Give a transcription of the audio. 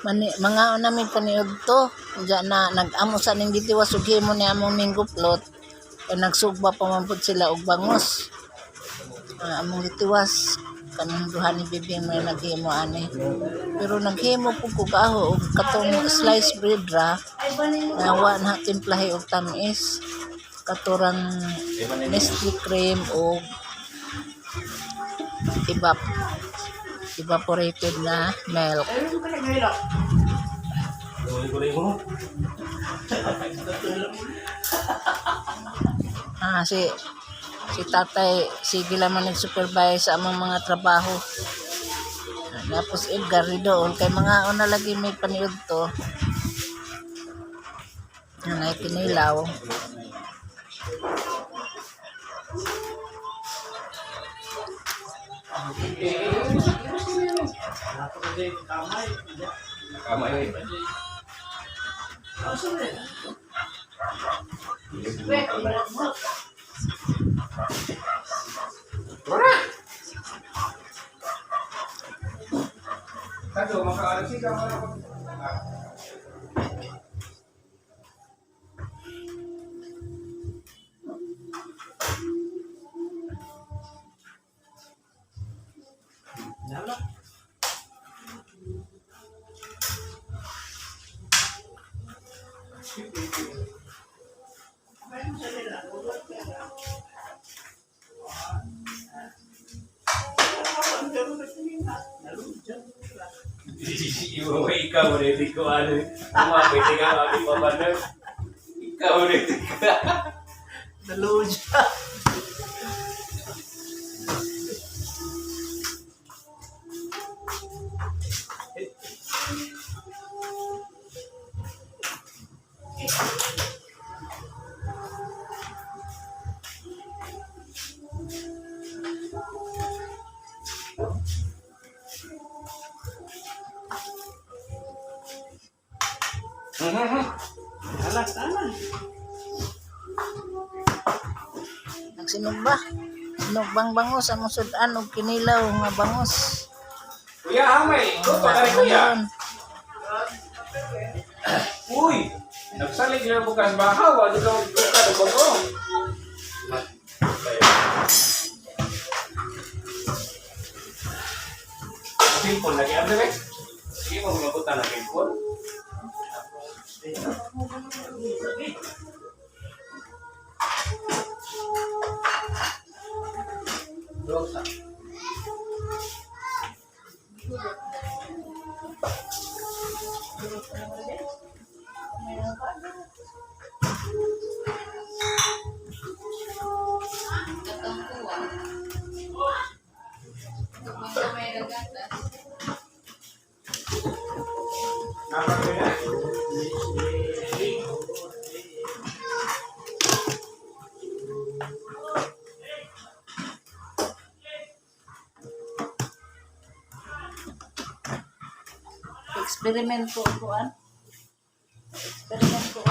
Mani, mga namin paniudto. Diya na nag-amo sa ning gitiwas ug himo ni among minggo plot. Kay nagsugba pa man pud sila og bangos. Ah, among gitiwas kanang duha ni Bibing may naghimo ani. Pero naghimo pud ko kaho og katong slice bread ra na wa na timplahi og tamis. Katurang Nestle cream og evaporated na milk. Ah, si si tatay sige lang man nag-supervise sa among mga trabaho. Ah, tapos Edgar doon kay mga una lagi may paniud to. Nanay kinilaw. Kamay. Kaso, makaalas ka mga. Iwo ikaw ready ko ano. Umapit ka mami pa ba na? Ikaw ready ka. Naluja. Alas, alas. Nagsinugba. Sinugbang bangos among sudan og kinilaw nga bangos. Kuya, hamay. Luto na rin, kuya. Ngayon, Uy! Nagsalig na bukas bahaw. Ano ka magbuka ng bago? Simple lagi. Ano ba? Sige, magmabuta na simple. Rosa. Experiment ko kuan. Experiment ko.